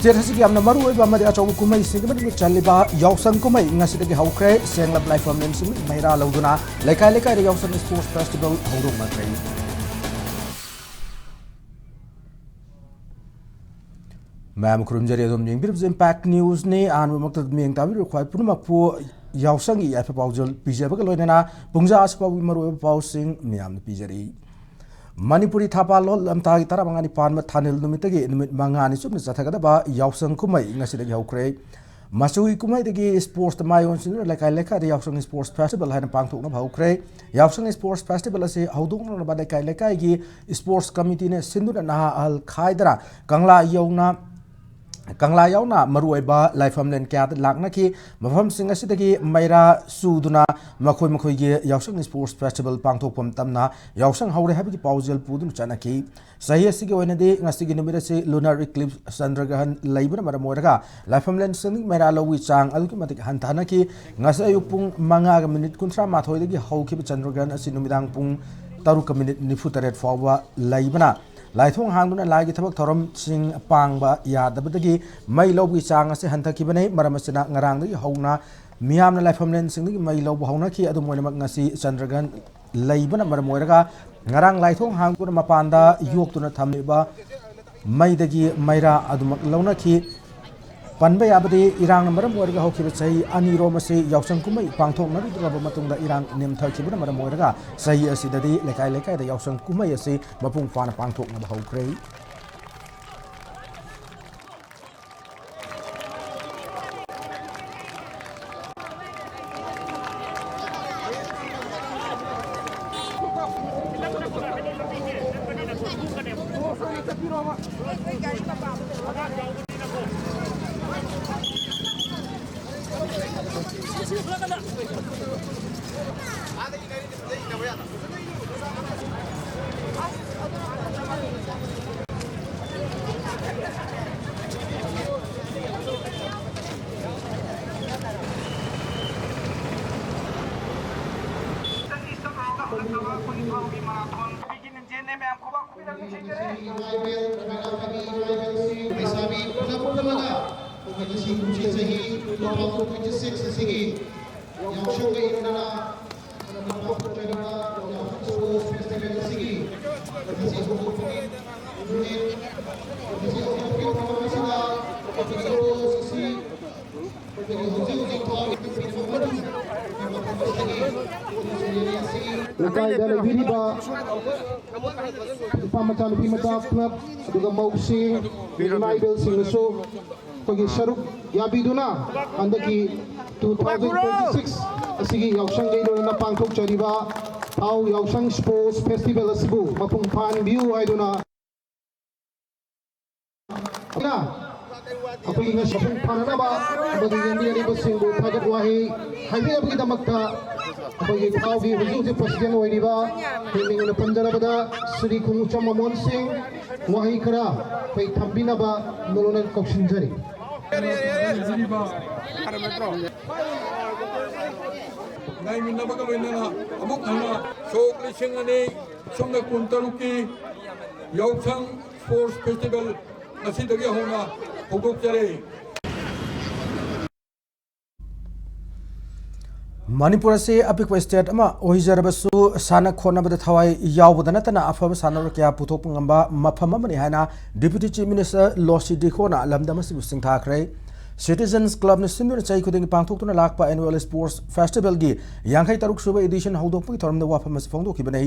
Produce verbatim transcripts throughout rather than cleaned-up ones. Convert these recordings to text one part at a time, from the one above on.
State ꯑꯁꯤꯒꯤ ꯌꯥꯝꯅ ꯃꯔꯨꯑꯣꯏꯕ ꯑꯃꯗꯤ ꯑꯆꯧꯕ ꯀꯨꯝꯍꯩꯁꯤꯡꯒꯤ ꯃꯅꯨꯡꯗ ꯆꯜꯂꯤꯕ ꯌꯥꯎꯁꯪ ꯀꯨꯝꯍꯩ ꯉꯁꯤꯗꯒꯤ ꯍꯧꯈ꯭ꯔꯦ꯫ ꯁꯦꯡꯂꯕ ꯂꯥꯏꯐꯝꯂꯦꯟꯁꯤꯡ ꯃꯩꯔꯥ ꯂꯧꯗꯨꯅ ꯂꯩꯀꯥꯏ ꯂꯩꯀꯥꯏꯗ ꯌꯥꯎꯁꯪ ꯏꯁꯄꯣꯔꯠꯁ ꯐꯦꯁꯇꯤꯚꯦꯜ ꯍꯧꯗꯣꯛꯅꯈ꯭ꯔꯦ꯫ ꯃꯌꯥꯝ ꯈꯨꯔꯨꯝꯖꯔꯤ, ꯑꯗꯨꯝ ꯌꯦꯡꯕꯤꯔꯤꯕꯁꯤ ꯏꯝꯄꯦꯛ ꯅ꯭ꯌꯨꯁꯅꯤ꯫ ꯑꯍꯥꯟꯕꯃꯛꯇ ꯃꯤꯠꯌꯦꯡ ꯇꯥꯕꯤꯔꯤꯕ ꯈ꯭ꯋꯥꯏ ꯄꯨꯝꯅꯃꯛꯄꯨ ꯌꯥꯎꯁꯪꯒꯤ ꯌꯥꯏꯐ ꯄꯥꯎꯖꯦꯜ ꯄꯤꯖꯕꯒ ꯂꯣꯏꯅꯅ ꯄꯨꯡꯖꯥ ꯑꯁꯤ ꯐꯥꯎꯒꯤ ꯃꯔꯨꯑꯣꯏꯕ ꯄꯥꯎꯁꯤꯡ ꯃꯌꯥꯝꯗ ꯄꯤꯖꯔꯤ꯫ ꯃꯅꯤꯄꯨꯔꯤ ꯊꯥ ꯄꯥ ꯂꯣ ꯂꯝꯇꯥꯒꯤ ꯇꯔꯥꯃꯉꯥꯅꯤ ꯄꯥꯟꯕ ꯊꯥꯅꯤꯜ ꯅꯨꯃꯤꯠꯇꯒꯤ ꯅꯨꯃꯤꯠ ꯃꯉꯥꯅꯤ ꯆꯨꯞꯅ ꯆꯠꯊꯒꯗꯕ ꯌꯥꯎꯁꯪ ꯀꯨꯝꯍꯩ ꯉꯁꯤꯗꯒꯤ ꯍꯧꯈ꯭ꯔꯦ꯫ ꯃꯆꯨꯒꯤ ꯀꯨꯝꯍꯩꯗꯒꯤ ꯏꯁꯄꯣꯔꯠꯁꯇ ꯃꯥꯏ ꯑꯣꯟꯁꯤꯟꯗꯨꯅ ꯂꯩꯀꯥꯏ ꯂꯩꯀꯥꯏꯗ ꯌꯥꯎꯁꯪ ꯏꯁꯄꯣꯔꯠꯁ ꯐꯦꯁꯇꯤꯚꯦꯜ ꯍꯥꯏꯅ ꯄꯥꯡꯊꯣꯛꯅꯕ ꯍꯧꯈ꯭ꯔꯦ꯫ ꯌꯥꯎꯁꯪ ꯏꯁꯄꯣꯔꯠꯁ ꯐꯦꯁꯇꯤꯚꯦꯜ ꯑꯁꯤ ꯍꯧꯗꯣꯛꯅꯅꯕ ꯂꯩꯀꯥꯏ ꯂꯩꯀꯥꯏꯒꯤ ꯏꯁꯄꯣꯔꯠꯁ ꯀꯃꯤꯇꯤꯅ ꯁꯤꯟꯗꯨꯅ ꯅꯍꯥ ꯑꯍꯜ ꯈꯥꯏꯗꯅ ꯀꯪꯂꯥ ꯌꯧꯅ ꯀꯪꯂꯥ ꯌꯥꯎꯅ ꯃꯔꯨꯑꯣꯏꯕ ꯂꯥꯏꯐꯝꯂꯦꯟ ꯀꯌꯥꯗ ꯂꯥꯛꯅꯈꯤ꯫ ꯃꯐꯝꯁꯤꯡ ꯑꯁꯤꯗꯒꯤ ꯃꯩꯔꯥ ꯆꯨꯗꯨꯅ ꯃꯈꯣꯏ ꯃꯈꯣꯏꯒꯤ ꯌꯥꯎꯁꯪ ꯏꯁꯄꯣꯔꯠꯁ ꯐꯦꯁꯇꯤꯚꯦꯜ ꯄꯥꯡꯊꯣꯛꯐꯝ ꯇꯝꯅ ꯌꯥꯎꯁꯪ ꯍꯧꯔꯦ ꯍꯥꯏꯕꯒꯤ ꯄꯥꯎꯖꯦꯜ ꯄꯨꯗꯨꯅ ꯆꯠꯅꯈꯤ꯫ ꯆꯍꯤ ꯑꯁꯤꯒꯤ ꯑꯣꯏꯅꯗꯤ ꯉꯁꯤꯒꯤ ꯅꯨꯃꯤꯠ ꯑꯁꯤ ꯂꯨꯅꯥꯔ ꯏꯀ꯭ꯂꯤꯞꯁ, ꯆꯟꯗ꯭ꯔꯒ꯭ꯔꯍꯟ, ꯂꯩꯕꯅ ꯃꯔꯝ ꯑꯣꯏꯔꯒ ꯂꯥꯏꯐꯝꯂꯦꯟꯁꯤꯡ ꯃꯩꯔꯥ ꯂꯧꯕꯒꯤ ꯆꯥꯡ ꯑꯗꯨꯛꯀꯤ ꯃꯇꯤꯛ ꯍꯟꯊꯍꯟꯅꯈꯤ꯫ ꯉꯁꯤ ꯑꯌꯨꯛ ꯄꯨꯡ ꯃꯉꯥꯒ ꯃꯤꯅꯤꯠ ꯀꯨꯟꯊ꯭ꯔꯥ ꯃꯥꯊꯣꯏꯗꯒꯤ ꯍꯧꯈꯤꯕ ꯆꯟꯗ꯭ꯔꯒ꯭ꯔꯍꯟ ꯑꯁꯤ ꯅꯨꯃꯤꯗꯥꯡ ꯄꯨꯡ ꯇꯔꯨꯛꯀ ꯃꯤꯅꯤꯠ ꯅꯤꯐꯨ ꯇꯔꯦꯠ ꯐꯥꯎꯕ ꯂꯩꯕꯅ ꯂꯥꯏꯊꯣꯡ ꯍꯥꯡꯗꯨꯅ ꯂꯥꯏꯒꯤ ꯊꯕꯛ ꯊꯧꯔꯝꯁꯤꯡ ꯄꯥꯡꯕ ꯌꯥꯗꯕꯗꯒꯤ ꯃꯩ ꯂꯧꯕꯒꯤ ꯆꯥꯡ ꯑꯁꯤ ꯍꯟꯊꯈꯤꯕꯅꯤ꯫ ꯃꯔꯝ ꯑꯁꯤꯅ ꯉꯔꯥꯡꯗꯒꯤ ꯍꯧꯅ ꯃꯤꯌꯥꯝꯅ ꯂꯥꯏꯐꯝꯂꯦꯟꯁꯤꯡꯗꯒꯤ ꯃꯩ ꯂꯧꯕ ꯍꯧꯅꯈꯤ꯫ ꯑꯗꯨꯝ ꯑꯣꯏꯅꯃꯛ, ꯉꯁꯤ ꯆꯟꯗ꯭ꯔꯒ꯭ꯔꯍꯟ ꯂꯩꯕꯅ ꯃꯔꯝ ꯑꯣꯏꯔꯒ ꯉꯔꯥꯡ ꯂꯥꯏꯊꯣꯡ ꯍꯥꯡꯗꯨꯅ ꯃꯄꯥꯟꯗ ꯌꯣꯛꯇꯨꯅ ꯊꯝꯂꯤꯕ ꯃꯩꯗꯒꯤ ꯃꯩꯔꯥ ꯑꯗꯨꯃꯛ ꯂꯧꯅꯈꯤ꯫ ꯄꯟꯕ ꯌꯥꯕꯗꯤ, ꯏꯔꯥꯡꯅ ꯃꯔꯝ ꯑꯣꯏꯔꯒ ꯍꯧꯈꯤꯕ ꯆꯍꯤ ꯑꯅꯤꯔꯣꯝ ꯑꯁꯤ ꯌꯥꯎꯁꯪ ꯀꯨꯝꯍꯩ ꯄꯥꯡꯊꯣꯛꯅꯔꯨꯗ꯭ꯔꯕ ꯃꯇꯨꯡꯗ ꯏꯔꯥꯡ ꯅꯦꯝꯊꯈꯤꯕꯅ ꯃꯔꯝ ꯑꯣꯏꯔꯒ ꯆꯍꯤ ꯑꯁꯤꯗꯗꯤ ꯂꯩꯀꯥꯏ ꯂꯩꯀꯥꯏꯗ ꯌꯥꯎꯁꯪ ꯀꯨꯝꯍꯩ ꯑꯁꯤ ꯃꯄꯨꯡ ꯐꯥꯅ ꯄꯥꯡꯊꯣꯛꯅꯕ ꯍꯧꯈ꯭ꯔꯦ꯫ ꯂꯩꯁꯥꯕꯤ ꯄꯨꯂꯞ ꯄꯨꯜꯂꯒ ꯉꯁꯤ ꯀꯨꯝꯁꯤ ꯆꯍꯤ two thousand twenty-six ꯑꯁꯤꯒꯤ ꯌꯥꯎꯁꯪꯒ ꯏꯟꯅꯅ ꯄꯥꯡꯊꯣꯛꯆꯔꯤꯕ ꯌꯥꯎꯁꯪ ꯁ꯭ꯄꯣꯔꯠꯁ ꯐꯦꯁꯇꯤꯚꯦꯜ ꯑꯁꯤꯒꯤ ꯉꯁꯤ ꯍꯧꯗꯣꯛꯄꯒꯤ ꯅꯨꯃꯤꯠ, ꯉꯁꯤ ꯍꯧꯗꯣꯛꯄꯒꯤ ꯊꯧꯔꯝ ꯑꯁꯤꯗ ꯁ꯭ꯄꯣꯔꯠꯁ ꯑꯁꯤ ꯂꯩꯀꯥꯏꯗ ꯂꯩꯕꯤꯔꯤꯕ ꯅꯨꯄꯥ ꯃꯆꯥ, ꯅꯨꯄꯤ ꯃꯆꯥ ꯀ꯭ꯂꯕ, ꯑꯗꯨꯒ ꯃꯧꯁꯤꯡ, ꯏꯃꯥ ꯏꯕꯦꯜꯁꯤꯡꯅꯁꯨ ꯑꯩꯈꯣꯏꯒꯤ ꯁꯔꯨꯛ ꯌꯥꯕꯤꯗꯨꯅ ꯍꯟꯗꯛꯀꯤ two thousand twenty-six ꯑꯁꯤꯒꯤ ꯌꯥꯎꯁꯪꯒ ꯂꯣꯏꯅꯅ ꯄꯥꯡꯊꯣꯛꯆꯔꯤꯕ ꯊꯥꯎ ꯌꯥꯎꯁꯪ ꯁ꯭ꯄꯣꯔꯠꯁ ꯐꯦꯁꯇꯤꯚꯦꯜ ꯑꯁꯤꯕꯨ ꯃꯄꯨꯡ ꯐꯥꯍꯟꯕꯤꯌꯨ ꯍꯥꯏꯗꯨꯅ ꯑꯩꯈꯣꯏꯒꯤ ꯉꯁꯤ ꯃꯄꯨꯡ ꯐꯥꯅꯅꯕ ꯑꯃꯗꯤ ꯌꯦꯡꯕꯤꯔꯤꯕꯁꯤꯡꯕꯨ ꯊꯥꯒꯠ ꯋꯥꯍꯩ ꯍꯥꯏꯕꯤꯅꯕꯒꯤꯗꯃꯛꯇ ꯑꯩꯈꯣꯏꯒꯤ ꯊꯥꯎꯒꯤ ꯍꯧꯖꯤꯛ ꯍꯧꯖꯤꯛ ꯄ꯭ꯔꯁꯤꯗꯦꯟ ꯑꯣꯏꯔꯤꯕ, ꯑꯩꯈꯣꯏ ꯃꯤꯡ ꯑꯣꯏꯅ ꯄꯟꯖꯔꯕꯗ ꯁ꯭ꯔꯤ ꯈꯣꯡꯎꯆꯝ ꯃꯃꯣꯟ ꯁꯤꯡ, ꯋꯥꯍꯩ ꯈꯔ ꯑꯩꯈꯣꯏ ꯊꯝꯕꯤꯅꯕ ꯅꯣꯂꯨꯛꯅ ꯀꯧꯁꯤꯟꯖꯔꯤ꯫ ꯉꯥꯏꯃꯤꯟꯅꯕꯒ ꯂꯣꯏꯅꯅ ꯑꯃꯨꯛ ꯍꯟꯅ ꯁꯣꯛ ꯂꯤꯁꯤꯡ ꯑꯅꯤ ꯁꯨꯞꯅ ꯀꯨꯟꯇꯔꯨꯛꯀꯤ ꯌꯥꯎꯁꯪ ꯁ꯭ꯄꯣꯔꯠꯁ ꯐꯦꯁꯇꯤꯚꯦꯜ ꯉꯁꯤꯗꯒꯤ ꯍꯧꯅ ꯍꯧꯗꯣꯛꯆꯔꯤ꯫ ꯃꯅꯤꯄꯨꯔ ꯑꯁꯤ ꯑꯄꯤꯛꯄ ꯁ꯭ꯇꯦꯠ ꯑꯃ ꯑꯣꯏꯖꯔꯕꯁꯨ, ꯁꯥꯟꯅ ꯈꯣꯠꯅꯕꯗ ꯊꯋꯥꯏ ꯌꯥꯎꯕꯗ ꯅꯠꯇꯅ ꯑꯐꯕ ꯁꯥꯟꯅꯔꯣꯏ ꯀꯌꯥ ꯄꯨꯊꯣꯛꯄ ꯉꯝꯕ ꯃꯐꯝ ꯑꯃꯅꯤ ꯍꯥꯏꯅ ꯗꯤꯄ꯭ꯌꯨꯇꯤ ꯆꯤꯐ ꯃꯤꯅꯤꯁꯇꯔ ꯂꯣꯁꯤ ꯗꯤꯈꯣꯅ ꯂꯝꯗꯝ ꯑꯁꯤꯕꯨ ꯁꯤꯡꯊꯥꯈ꯭ꯔꯦ꯫ ꯁꯤꯇꯤꯖꯟꯁ ꯀ꯭ꯂꯕꯅ ꯁꯤꯟꯗꯨꯅ ꯆꯍꯤ ꯈꯨꯗꯤꯡꯒꯤ ꯄꯥꯡꯊꯣꯛꯇꯨꯅ ꯂꯥꯛꯄ ꯑꯦꯅꯨꯋꯦꯜ ꯁ꯭ꯄꯣꯔꯠꯁ ꯐꯦꯁꯇꯤꯚꯦꯜꯒꯤ ꯌꯥꯡꯈꯩ ꯇꯔꯨꯛ ꯁꯨꯕ ꯏꯗꯤꯁꯟ ꯍꯧꯗꯣꯛꯄꯒꯤ ꯊꯧꯔꯝꯗ ꯋꯥꯐꯝ ꯑꯁꯤ ꯐꯣꯡꯗꯣꯛꯈꯤꯕꯅꯤ꯫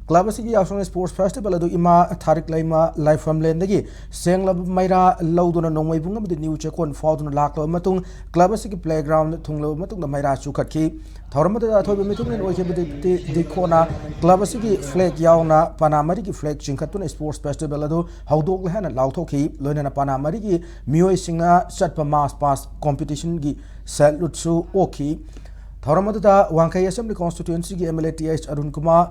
ꯀ꯭ꯂꯕ ꯑꯁꯤꯒꯤ ꯌꯥꯎꯁꯪ ꯁ꯭ꯄꯣꯔꯠꯁ ꯐꯦꯁꯇꯤꯚꯦꯜ ꯑꯗꯨ ꯏꯃꯥ ꯊꯥꯔꯤꯛ ꯂꯩꯃ ꯂꯥꯏꯐꯝꯂꯦꯟꯗꯒꯤ ꯁꯦꯡꯂꯕ ꯃꯩꯔꯥ ꯂꯧꯗꯨꯅ ꯅꯣꯡꯃꯩꯕꯨꯡ ꯑꯃꯗꯤ ꯅ꯭ꯌꯨ ꯆꯦꯛꯀꯣꯟ ꯐꯥꯎꯗꯨꯅ ꯂꯥꯛꯂꯕ ꯃꯇꯨꯡ, ꯀ꯭ꯂꯕ ꯑꯁꯤꯒꯤ ꯄ꯭ꯂꯦꯒ꯭ꯔꯥꯎꯟꯗ ꯊꯨꯡꯂꯕ ꯃꯇꯨꯡꯗ ꯃꯩꯔꯥ ꯆꯨꯈꯠꯈꯤ꯫ ꯊꯧꯔꯝ ꯑꯗꯨꯗ ꯑꯊꯣꯏꯕ ꯃꯤꯊꯨꯡꯂꯦꯟ ꯑꯣꯏꯈꯤꯕ ꯗꯤꯄ꯭ꯌꯨꯇꯤ ꯗꯤꯈꯣꯅ ꯀ꯭ꯂꯕ ꯑꯁꯤꯒꯤ ꯐ꯭ꯂꯦꯒ ꯌꯥꯎꯅ ꯄꯅꯥ ꯃꯔꯤꯒꯤ ꯐ꯭ꯂꯦꯒ ꯆꯤꯡꯈꯠꯇꯨꯅ ꯁ꯭ꯄꯣꯔꯠꯁ ꯐꯦꯁꯇꯤꯚꯦꯜ ꯑꯗꯨ ꯍꯧꯗꯣꯛꯂꯦ ꯍꯥꯏꯅ ꯂꯥꯎꯊꯣꯛꯈꯤ꯫ ꯂꯣꯏꯅꯅ ꯄꯅꯥ ꯃꯔꯤꯒꯤ ꯃꯤꯑꯣꯏꯁꯤꯡꯅ ꯆꯠꯄ ꯃꯥꯔꯆ ꯄꯥꯁ ꯀꯣꯝꯄꯤꯇꯤꯁꯟꯒꯤ ꯁꯦꯂꯨꯠꯁꯨ ꯑꯣꯛꯈꯤ꯫ ꯊꯧꯔꯝ ꯑꯗꯨꯗ ꯋꯥꯡꯈꯩ ꯑꯦꯁꯦꯝꯕ꯭ꯂꯤ ꯀꯣꯟꯁꯇꯤꯇ꯭ꯋꯦꯟꯁꯤꯒꯤ M L A T H Arun Kumar,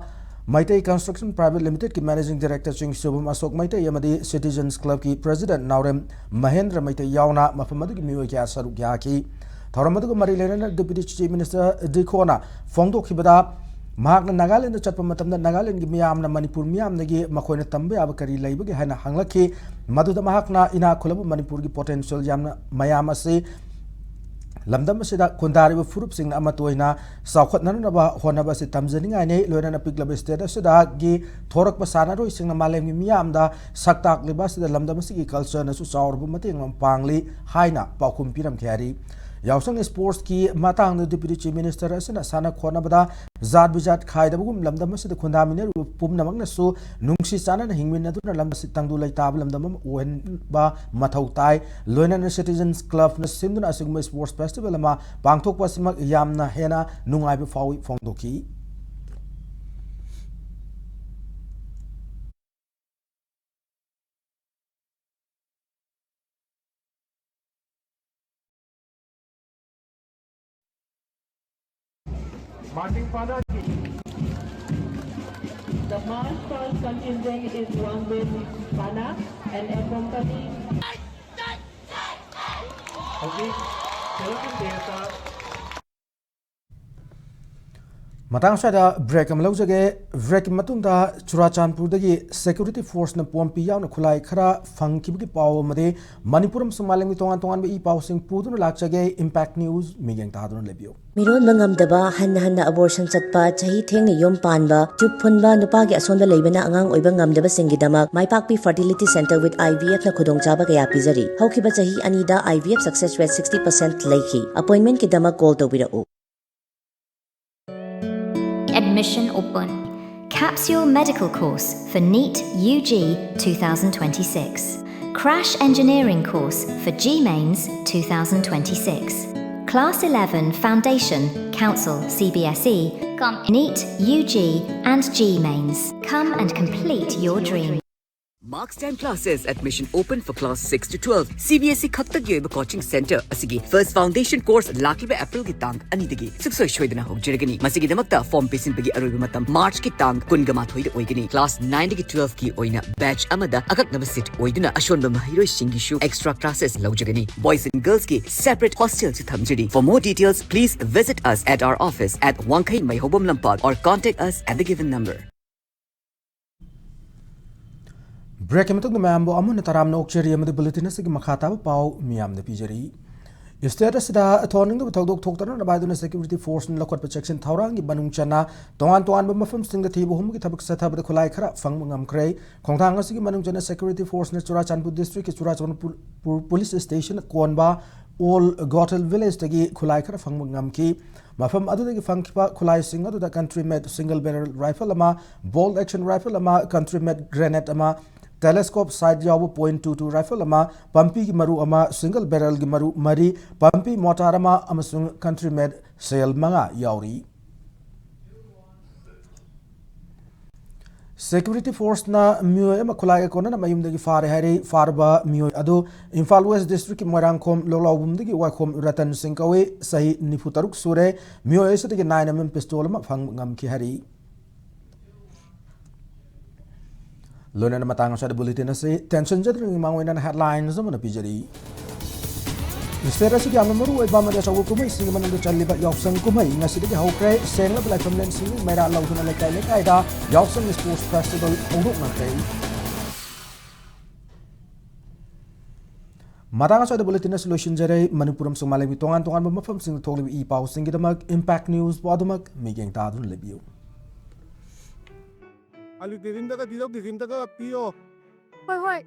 Meitei construction private ꯂꯤꯃꯤꯇꯦꯗꯀꯤ ꯃꯦꯅꯦꯖꯤꯡ ꯗꯤꯔꯦꯛꯇꯔ ꯆꯤꯡꯁꯨꯕꯝ ꯑꯁꯣꯛ ꯃꯩꯇꯩ ꯑꯃꯗꯤ ꯁꯤꯇꯤꯖꯟꯁ ꯀ꯭ꯂꯕꯀꯤ ꯄ꯭ꯔꯦꯁꯤꯗꯦꯟꯠ ꯅꯥꯎꯔꯦꯝ ꯃꯍꯦꯟꯗ꯭ꯔ ꯃꯩꯇꯩ ꯌꯥꯎꯅ ꯃꯐꯝ ꯑꯗꯨꯒꯤ ꯃꯤꯑꯣꯏ ꯀꯌꯥ ꯁꯔꯨꯛ ꯌꯥꯈꯤ꯫ ꯊꯧꯔꯝ ꯑꯗꯨꯒ ꯃꯔꯤ ꯂꯩꯅꯅ ꯗꯤꯄ꯭ꯌꯨꯇꯤ ꯆꯤꯐ ꯃꯤꯅꯤꯁꯇꯔ ꯗꯤꯈꯣꯅ ꯐꯣꯡꯗꯣꯛꯈꯤꯕꯗ, ꯃꯍꯥꯛꯅ ꯅꯥꯒꯥꯂꯦꯟꯗ ꯆꯠꯄ ꯃꯇꯝꯗ ꯅꯥꯒꯥꯂꯦꯟꯒꯤ ꯃꯤꯌꯥꯝꯅ ꯃꯅꯤꯄꯨꯔ ꯃꯤꯌꯥꯝꯗꯒꯤ ꯃꯈꯣꯏꯅ ꯇꯝꯕ ꯌꯥꯕ ꯀꯔꯤ ꯂꯩꯕꯒꯦ ꯍꯥꯏꯅ ꯍꯪꯂꯛꯈꯤ꯫ ꯃꯗꯨꯗ ꯃꯍꯥꯛꯅ ꯏꯅꯥꯛ ꯈꯨꯜꯂꯕ ꯃꯅꯤꯄꯨꯔꯒꯤ ꯄꯣꯇꯦꯟꯁꯤꯌꯦꯜ ꯌꯥꯝꯅ ꯃꯌꯥꯝ ꯑꯁꯤ ꯂꯝꯗꯝ ꯑꯁꯤꯗ ꯈꯨꯟꯗꯥꯔꯤꯕ ꯐꯨꯔꯨꯞꯁꯤꯡꯅ ꯑꯃꯠꯇ ꯑꯣꯏꯅ ꯆꯥꯎꯈꯠꯅꯅꯕ ꯍꯣꯠꯅꯕ ꯑꯁꯤ ꯇꯝꯖꯅꯤꯡꯉꯥꯏꯅꯤ꯫ ꯂꯣꯏꯅꯅ ꯄꯤꯛꯂꯕ ꯁ꯭ꯇꯦꯠ ꯑꯁꯤꯗꯒꯤ ꯊꯣꯔꯛꯄ ꯁꯥꯟꯅꯔꯣꯏꯁꯤꯡꯅ ꯃꯥꯂꯦꯝꯒꯤ ꯃꯤꯌꯥꯝꯗ ꯁꯛ ꯇꯥꯛꯂꯤꯕ ꯑꯁꯤꯗ ꯂꯝꯗꯝ ꯑꯁꯤꯒꯤ ꯀꯜꯆꯔꯅꯁꯨ ꯆꯥꯎꯔꯕ ꯃꯇꯦꯡ ꯑꯃ ꯄꯥꯡꯂꯤ ꯍꯥꯏꯅ ꯄꯥꯎꯈꯨꯝ ꯄꯤꯔꯝꯈꯤ ꯍꯥꯏꯔꯤ꯫ ꯌꯥꯎꯁꯪ ꯁ꯭ꯄꯣꯔꯠꯁꯀꯤ ꯃꯇꯥꯡꯗ ꯗꯤꯄ꯭ꯌꯨꯇꯤ ꯆꯤꯐ ꯃꯤꯅꯤꯁꯇꯔ ꯑꯁꯤꯅ ꯁꯥꯟꯅ ꯈꯣꯠꯅꯕꯗ ꯖꯥꯠ ꯕꯤꯖꯥꯠ ꯈꯥꯏꯗꯕꯒꯨꯝ ꯂꯝꯗꯝ ꯑꯁꯤꯗ ꯈꯨꯟꯗꯥꯃꯤꯟꯅꯔꯤꯕ ꯄꯨꯝꯅꯃꯛꯅꯁꯨ ꯅꯨꯡꯁꯤ ꯆꯥꯟꯅꯅ ꯍꯤꯡꯃꯤꯟꯅꯗꯨꯅ ꯂꯝꯗꯝ ꯑꯁꯤ ꯇꯪꯗꯨ ꯂꯩꯇꯥꯕ ꯂꯝꯗꯝ ꯑꯃ ꯑꯣꯏꯍꯟꯕ ꯃꯊꯧ ꯇꯥꯏ꯫ ꯂꯣꯏꯅꯅ ꯁꯤꯇꯤꯖꯟꯁ ꯀ꯭ꯂꯕꯅ ꯁꯤꯟꯗꯨꯅ ꯑꯁꯤꯒꯨꯝꯕ ꯁ꯭ꯄꯣꯔꯠꯁ ꯐꯦꯁꯇꯤꯚꯦꯜ ꯑꯃ ꯄꯥꯡꯊꯣꯛꯄ ꯑꯁꯤꯃꯛ ꯌꯥꯝꯅ ꯍꯦꯟꯅ ꯅꯨꯡꯉꯥꯏꯕ ꯐꯥꯎꯏ ꯐꯣꯡꯗꯣꯛꯈꯤ꯫ Marching Father ki. The march past contingent is Wangben Pana and accompanied. ꯍꯧꯖꯤꯛ ꯁꯦꯂꯦꯛꯁꯟ ꯗꯦꯗ ꯃꯇꯥꯡ ꯑꯁ꯭ꯋꯥꯏꯗ ꯕ꯭ꯔꯦꯛ ꯑꯃ ꯂꯧꯖꯒꯦ꯫ ꯕ꯭ꯔꯦꯛꯀꯤ ꯃꯇꯨꯡꯗ ꯆꯨꯔꯥꯆꯥꯟꯄꯨꯔꯗꯒꯤ ꯁꯦꯀ꯭ꯌꯨꯔꯤꯇꯤ ꯐꯣꯔꯁꯅ ꯄꯣꯝꯄꯤ ꯌꯥꯎꯅ ꯈꯨꯠꯂꯥꯏ ꯈꯔ ꯐꯪꯈꯤꯕꯒꯤ ꯄꯥꯎ ꯑꯃꯗꯤ ꯃꯅꯤꯄꯨꯔ ꯑꯃꯁꯨꯡ ꯃꯥꯂꯦꯝꯒꯤ ꯇꯣꯉꯥꯟ ꯇꯣꯉꯥꯟꯕ ꯏ ꯄꯥꯎꯁꯤꯡ ꯄꯨꯗꯨꯅ ꯂꯥꯛꯆꯒꯦ꯫ ꯏꯝꯄꯦꯛ ꯅ꯭ꯌꯨꯁ ꯃꯤꯠꯌꯦꯡ ꯇꯥꯗꯨꯅ ꯂꯩꯕꯤꯌꯨ꯫ ꯃꯤꯔꯣꯟꯕ ꯉꯝꯗꯕ, ꯍꯟꯅ ꯍꯟꯅ ꯑꯕꯣꯔꯁꯟ ꯆꯠꯄ, ꯆꯍꯤ ꯊꯦꯡꯅ ꯌꯨꯝ ꯄꯥꯟꯕ, ꯆꯨꯞ ꯐꯨꯟꯕ, ꯅꯨꯄꯥꯒꯤ ꯑꯁꯣꯟꯕ ꯂꯩꯕꯅ ꯑꯉꯥꯡ ꯑꯣꯏꯕ ꯉꯝꯗꯕꯁꯤꯡꯒꯤꯗꯃꯛ ꯃꯥꯏꯄꯥꯛꯄꯤ Fertility Center with I V F ꯅ ꯈꯨꯗꯣꯡꯆꯥꯕ ꯀꯌꯥ ꯄꯤꯖꯔꯤ꯫ ꯍꯧꯈꯤꯕ ꯆꯍꯤ ꯑꯅꯤꯗ I V F success rate sixty percent ꯂꯩꯈꯤ꯫ Appointment ꯀꯤꯗꯃꯛ call ꯇꯧꯕꯤꯔꯛꯎ꯫ Admission open. Capsule Medical Course for NEET U G two thousand twenty-six. Crash Engineering Course for G Mains two thousand twenty-six. Class eleven Foundation, Council, C B S E, cum NEET U G and G Mains. Come and complete your dream. Marks ten classes, admission open for class six to twelve. C B S E ꯈꯛꯇꯒꯤ ꯑꯣꯏꯕ coaching center ꯑꯁꯤꯒꯤ first foundation course ꯂꯥꯛꯂꯤꯕ April ꯒꯤ ꯇꯥꯡ ꯑꯅꯤꯗꯒꯤ ꯁꯨꯡꯁꯣꯏ ꯁꯣꯏꯗꯅ ꯍꯧꯖꯔꯒꯅꯤ꯫ ꯃꯁꯤꯒꯤꯗꯃꯛꯇ form ꯄꯤꯁꯤꯟꯕꯒꯤ ꯑꯔꯣꯏꯕ ꯃꯇꯝ March ꯀꯤ ꯇꯥꯡ ꯀꯨꯟꯒ ꯃꯥꯊꯣꯏꯗ ꯑꯣꯏꯒꯅꯤ꯫ Class nine ꯗꯒꯤ twelve ꯀꯤ ꯑꯣꯏꯅ batch ꯑꯃꯗ ꯑꯀꯛꯅꯕ seat ꯑꯣꯏꯗꯨꯅ ꯑꯁꯣꯟꯕ ꯃꯍꯩꯔꯣꯏꯁꯤꯡꯒꯤꯁꯨ extra classes ꯂꯧꯖꯒꯅꯤ꯫ Boys and girls ꯀꯤ separate hostel ꯁꯨ ꯊꯝꯖꯔꯤ꯫ For more details, please visit us at our office at ꯋꯥꯡꯈꯩ ꯃꯩꯍꯧꯕꯝ ꯂꯝꯄꯥꯛ or contact us at the given number. Break ꯀꯤ ꯃꯇꯨꯡꯗ ꯃꯌꯥꯝꯕꯨ ꯑꯃꯨꯟꯅ ꯇꯔꯥꯝꯅ ꯑꯣꯛꯆꯔꯤ ꯑꯃꯗꯤ bulletin ꯑꯁꯤꯒꯤ ꯃꯈꯥ ꯇꯥꯕ ꯄꯥꯎ ꯃꯤꯌꯥꯝꯗ ꯄꯤꯖꯔꯤ꯫ State ꯑꯁꯤꯗ ꯊꯣꯛꯍꯟꯅꯤꯡꯗꯕ ꯊꯧꯗꯣꯛ ꯊꯣꯛꯇꯅꯅꯕ ꯍꯥꯏꯗꯨꯅ security force ꯅ ꯂꯧꯈꯠꯄ ꯆꯦꯛꯁꯤꯟ ꯊꯧꯔꯥꯡꯒꯤ ꯃꯅꯨꯡ ꯆꯟꯅ ꯇꯣꯉꯥꯟ ꯇꯣꯉꯥꯟꯕ ꯃꯐꯝꯁꯤꯡꯗ ꯊꯤꯕ ꯍꯨꯝꯕꯒꯤ ꯊꯕꯛ ꯆꯠꯊꯕꯗ ꯈꯨꯠꯂꯥꯏ ꯈꯔ ꯐꯪꯕ ꯉꯝꯈ꯭ꯔꯦ꯫ ꯈꯣꯡꯊꯥꯡ ꯑꯁꯤꯒꯤ ꯃꯅꯨꯡ ꯆꯟꯅ security force ꯅ ꯆꯨꯔꯥꯆꯥꯟꯄꯨꯔ district ꯀꯤ ꯆꯨꯔꯥꯆꯥꯟꯄꯨꯔ police station ꯀꯣꯟꯕ Old Gothel village ꯇꯒꯤ ꯈꯨꯠꯂꯥꯏ ꯈꯔ ꯐꯪꯕ ꯉꯝꯈꯤ꯫ ꯃꯐꯝ ꯑꯗꯨꯗꯒꯤ ꯐꯪꯈꯤꯕ ꯈꯨꯠꯂꯥꯏꯁꯤꯡ ꯑꯗꯨꯗ country made single barrel rifle ꯑꯃ, bolt action rifle ꯑꯃ, country made grenade ꯑꯃ, telescope sight ꯌꯥꯎꯕ point two two rifle ꯑꯃ, ꯄꯝꯄꯤꯒꯤ ꯃꯔꯨ ꯑꯃ, single barrel ꯒꯤ ꯃꯔꯨ ꯃꯔꯤ, ꯄꯝꯄꯤ mortar ꯑꯃ ꯑꯃꯁꯨꯡ country made shell ꯃꯉꯥ ꯌꯥꯎꯔꯤ꯫ Security force ꯅ ꯃꯤꯑꯣꯏ ꯑꯃ ꯈꯨꯠꯂꯥꯏꯒ ꯀꯣꯟꯅꯅ ꯃꯌꯨꯝꯗꯒꯤ ꯐꯥꯔꯦ ꯍꯥꯏꯔꯤ꯫ ꯐꯥꯔꯕ ꯃꯤꯑꯣꯏ ꯑꯗꯨ ꯏꯝꯐꯥꯜ West district ꯀꯤ ꯃꯣꯏꯔꯥꯡꯈꯣꯝ ꯂꯧꯂꯥꯎꯕꯨꯝꯗꯒꯤ ꯋꯥꯏꯈꯣꯝ ꯔꯇꯟ ꯁꯤꯡ ꯀꯧꯏ꯫ ꯆꯍꯤ ꯅꯤꯐꯨ ꯇꯔꯨꯛ ꯁꯨꯔꯦ꯫ ꯃꯤꯑꯣꯏ ꯑꯁꯤꯗꯒꯤ nine M M pistol ꯑꯃ ꯐꯪꯕ ꯉꯝꯈꯤ ꯍꯥꯏꯔꯤ꯫ ꯂꯣꯏꯅꯅ ꯃꯇꯥꯡ ꯑꯁ꯭ꯋꯥꯏꯗ bulletin ꯑꯁꯤ tension ꯖꯗ꯭ꯔꯤꯉꯩ ꯃꯥꯡ ꯑꯣꯏꯅ headlines ꯑꯃꯅ ꯄꯤꯖꯔꯤ꯫ State ꯑꯁꯤꯒꯤ ꯌꯥꯝꯅ ꯃꯔꯨ ꯑꯣꯏꯕ ꯑꯃꯗꯤ ꯑꯆꯧꯕ ꯀꯨꯝꯍꯩꯁꯤꯡꯒꯤ ꯃꯅꯨꯡꯗ ꯆꯜꯂꯤꯕ ꯌꯥꯎꯁꯪ ꯀꯨꯝꯍꯩ ꯉꯁꯤꯗꯒꯤ ꯍꯧꯈ꯭ꯔꯦ꯫ ꯁꯦꯡꯂꯕ ꯂꯥꯏꯐꯝꯂꯦꯟꯁꯤꯡꯗꯒꯤ ꯃꯩꯔꯥ ꯂꯧꯗꯨꯅ ꯂꯩꯀꯥꯏ ꯂꯩꯀꯥꯏꯗ ꯌꯥꯎꯁꯪ sports festival ꯍꯧꯗꯣꯛꯅꯈ꯭ꯔꯦ꯫ ꯃꯇꯥꯡ ꯑꯁ꯭ꯋꯥꯏꯗ bulletin ꯑꯁꯤ ꯂꯣꯏꯁꯤꯟꯖꯔꯦ꯫ ꯃꯅꯤꯄꯨꯔ ꯑꯃꯁꯨꯡ ꯃꯥꯂꯦꯝꯒꯤ ꯇꯣꯉꯥꯟ ꯇꯣꯉꯥꯟꯕ ꯃꯐꯝꯁꯤꯡꯗ ꯊꯣꯛꯂꯤꯕ ꯏ ꯄꯥꯎꯁꯤꯡꯒꯤꯗꯃꯛ Impact News ꯄꯥꯎ ꯑꯗꯨꯃꯛ ꯃꯤꯠꯌꯦꯡ ꯇꯥꯗꯨꯅ ꯂꯩꯕꯤꯌꯨ꯫ ꯑꯂꯨ ꯀꯦꯖꯤ ꯑꯃꯗꯒ ꯇꯤꯜꯍꯧ ꯀꯦꯖꯤ ꯑꯃꯗꯒ ꯄꯤꯌꯣ꯫ ꯍꯣꯏ, ꯍꯣꯏ꯫